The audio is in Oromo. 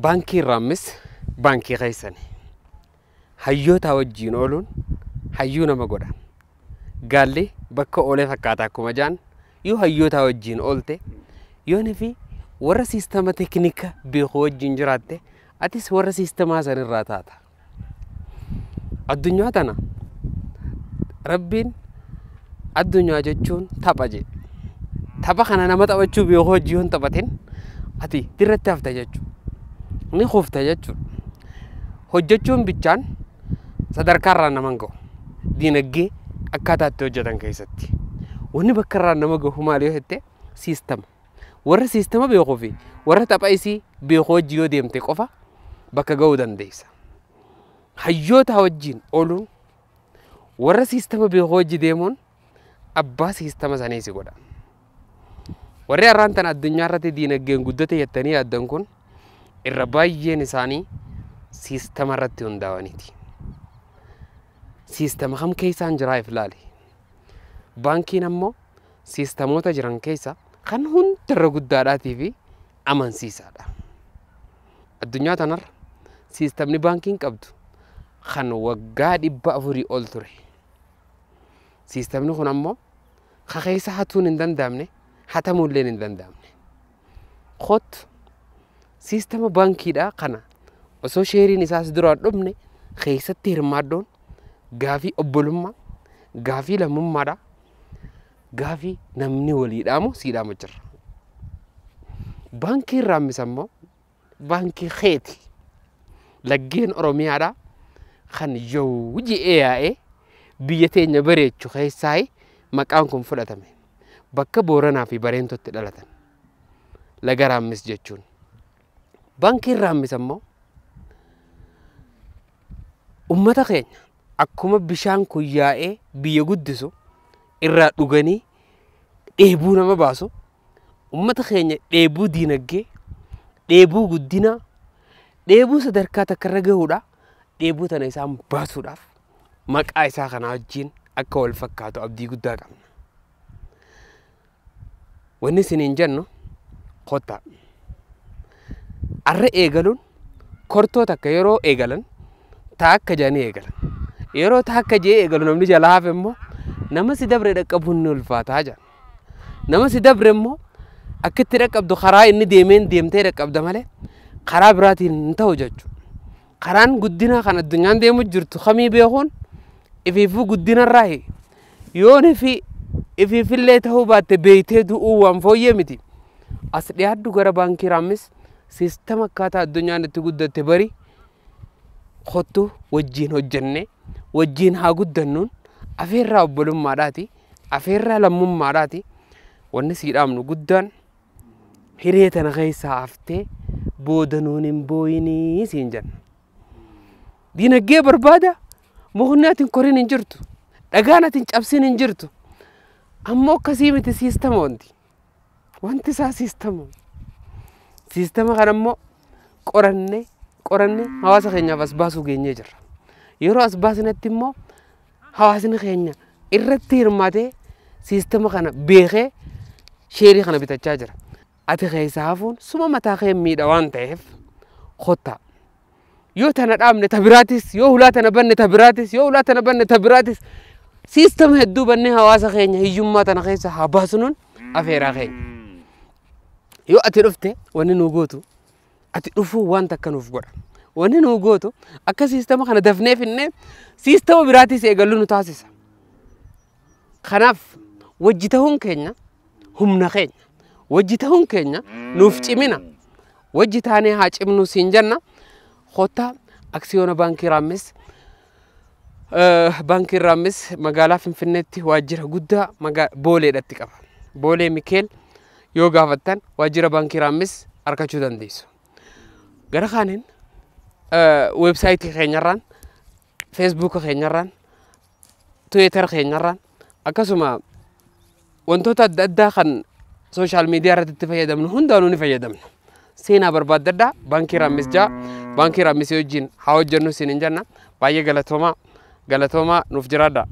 Baankiin Raammis baankii keessani. Hayyoota wajjin ooluun hayyuu nama godha. Gaalli bakka oolee fakkaata akkuma jaan yoo hayyoota wajjin oolte yoon fi warra siistama teeknika beeku wajjin jiraatte atis warra siistamaa sanirraa taata. Addunyaa tana Rabbiin addunyaa jechuun tapha jedhe. Tapha kana nama taphachuu beeku wajjin yoo hin taphatin ati dirratti hafta jechuudha. Ni kufta jechuudha. Hojjechuun bichaan sadarkaa irraan nama hin gahu. Diinagdee akkaataa itti hojjetan keessatti. Wanni bakka irraan nama gahu maal yoo jette siistama. Warra siistama beekuu fi warra tapha isii beeku wajjin yoo deemte qofa bakka gahuu dandeessa. Hayyoota wajjin ooluun warra siistama beeku wajji deemuun abbaa siistama sanii si godha. Warri har'aan tana addunyaa irratti diinagdeen guddate jettanii yaaddan kun irra baay'een isaanii siistama irratti hundaa'aniiti. Siistama kam keessaan jiraa if ilaali. Baankiin ammoo siistamoota jiran keessa kan hundarra guddaadhaatii fi amansiisaadha. Addunyaa tanarra siistamni baankiin qabdu kan waggaa 400 ol ture. Siistamni kun ammoo ka keessa hatuun hin danda'amne hatamuulleen hin danda'amne. Kottu siistama baankiidhaa kana osoo sheeriin isaas duraan dhumne keessatti hirmaaddoon gaafii obbolummaa, gaafii lammummaadha, gaafii namni walii dhaamu sii dhaamu jira. Baankiin Raammis ammoo baankii keeti. Laggeen Oromiyaadhaa kan yoo ji'ee yaa'ee biyya teenya bareechu keessaa maqaan kun fudhatame. Bakka Booranaa fi Bareentotti dhalatan. Laga Raammis jechuun. Baankiin Raammis ammoo ummata keenya akkuma bishaan kun yaa'ee biyya guddisu irraa dhuganii dheebuu nama baasu ummata keenya dheebuu diinagdee, dheebuu guddinaa, dheebuu sadarkaa takka irra gahuudha, dheebuu tana isaan baasuudhaaf maqaa isaa kanaa wajjin akka wal fakkaatu abdii guddaa qabna. Wanni isiniin jennu kottaa. Arra eegaluun kortoo takka yeroo eegalan taakka jedhanii eegalan. Yeroo taakka jedhee eegalu namni jalaa hafe immoo nama si dabre dhaqqabuun ni ulfaataa jedha. Nama si dabre immoo akka itti dhaqqabdu karaa inni deemeen deemtee dhaqqabda malee karaa biraatiin hin ta'u jechuudha. Karaan guddinaa kan addunyaan deemu jirtu kamii beekuun ifiifuu guddinarraa yoon ifi ifiifillee ta'uu baatte beeytee du'uu waan fooyyee miti. As dhiyaaddu gara baankii Raammis siistama akkaataa addunyaan itti guddatte bari kottu wajjin hojjenne wajjin haa guddannuun afeerraa obbolummaadhaati afeerraa lammummaadhaati wanni sii dhaamnu guddaan hiree tana keessaa haftee booda nuun hin booyinii siin jenna. Diinagdee barbaada mukni ati hin korin hin jirtu dhagaan ati hin cabsin hin jirtu ammoo akkasii miti siistama wanti wanti isaa siistama. Siistama kana immoo qorannee qorannee hawaasa keenyaaf as baasuu geenyee jirra. Yeroo as baasnetti immoo hawaasni keenya irratti hirmaatee siistama kana beekee sheerii kana bitachaa jira. Ati keessaa hafuun suma mataa kee miidha waan ta'eef kottaa. Yoo tana dhaabne ta biraatis yoo hulaa tana banne ta biraatis yoo hulaa tana banne ta biraatis siistama hedduu bannee hawaasa keenya hiyyummaa tana keessa haa baasnuun afeeraa keenya. Yoo ati dhufte wanni nuu gootu ati dhufuu waan takka nuuf godha. Wanni nuu gootu akka siistama kana dafnee finnee siistama biraatis eegallu nu taasisa. Kanaaf wajji ta'uun keenya humna keenya. Wajji ta'uun keenya nuuf cimina. Wajji taanee haa cimnu siin jenna. Kottaa aksiyoona baankii Raammis baankii Raammis magaalaa Finfinneetti waajjira guddaa Booleedhatti qaba. Boolee Mikeel yoo gaafattan waajjira baankii Raammis argachuu dandeessu. Gara kaaniin weebsaayitii keenyarraan, feesbuuka keenyarraan, tiwiitar keenyarraan akkasuma wantoota adda addaa kan sooshaal miidiyaa irratti itti fayyadamnu hundaanuu ni fayyadamna. Seenaa barbaaddadhaa baankii Raammis jaa baankii Raammis wajjin haa hojjennu siin hin jenna. Baay'ee galatoomaa galatoomaa nuuf jiraadha.